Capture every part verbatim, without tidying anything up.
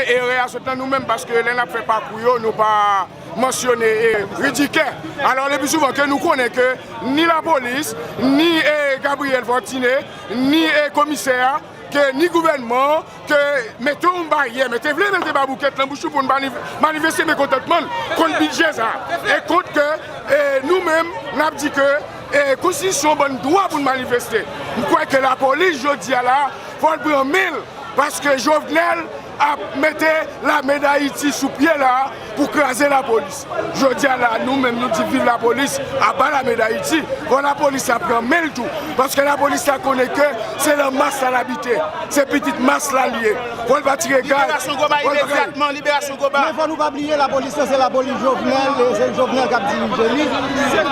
erè a sot nan nou menm, paske lè n ap fè pakou yo, nou pa mansyone e ridikè. Alò, le pli souvan ke nou konnen ke ni lapolis, ni e Gabriel Fortuné, ni e komisè a, ke ni gouvènman an, ke mete yon baryè, mete vle mete baboukèt nan bouch nou pou n manif- manifeste mekontantman n kont bidjè sa a. E kont ke e, nou menm, n ap di ke e, konstitisyon ban n dwa pou n manifeste. M kwè ke lapolis, jodi a la, fò l pran men l, paske Jovenel ap mete lame d Ayiti sou pye la pou kraze lapolis. Jodi a la, nou menm, nou di viv lapolis, aba lame d Ayiti. Fò lapolis la pran men l tou, paske lapolis la konnen ke se nan mas la l abite, se pitit mas la l ye. Fò l pa tire gaz. Liberasyon Goba imedyatman, liberasyon Goba. Men fò nou pa bliye lapolis lan se lapolis Jovenel, e se Jovenel k ap dirije li,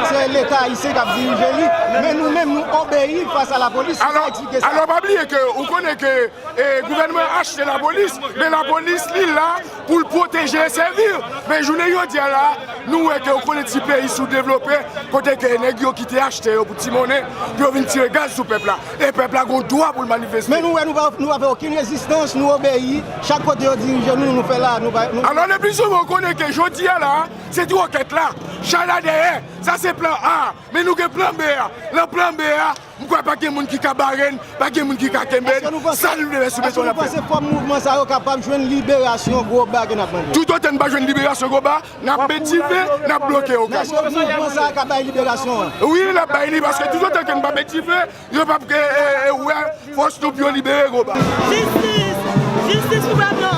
se Leta ayisyen k ap dirije li, men nou menm nou obeyi fas a lapolis, se sa eksplike sa. Alò, pa bliye ke ou konnen ke e, gouvènman an achte lapolis, men lapolis li la pou l pwoteje e sèvi. Men jounen jodi a la, nou wè ke ou konnen ti peyi soudevlope, kote ke nèg yo kite achte yo pou ti monnen, pou yo vin tire gaz sou pèp la. E pèp la gon dwa pou l manifeste. Men nou wè nou pa, nou pa fè okenn rezistans, nou obeyi. Chak kote yo dirije nou, nou fè la, nou pa, nou Alò, le pli souvan, ou konnen ke jodi a la, se twokèt la, chay la dèyè. Sa se plan A. Men nou gen plan B a. Nan plan B a, m kwè pa gen moun ki ka bare n, pa gen moun ki ka kenbe n. Sa nou vle fè sou beton n ap fè. Èske nou panse fòm mouvman sa yo kapab jwenn liberasyon Goba ke n ap mande? Toutotan n pa jwenn liberasyon Goba, n ap met dife, n ap bloke Okap. Èske mouvman sa a ka bay liberasyon an? Wi, n ap bay li, paske toutotan ke n pa met dife, yo p ap, e, e, e, wè fòs nou pou yo libere Goba. Jistis! Jistis pou pèp la!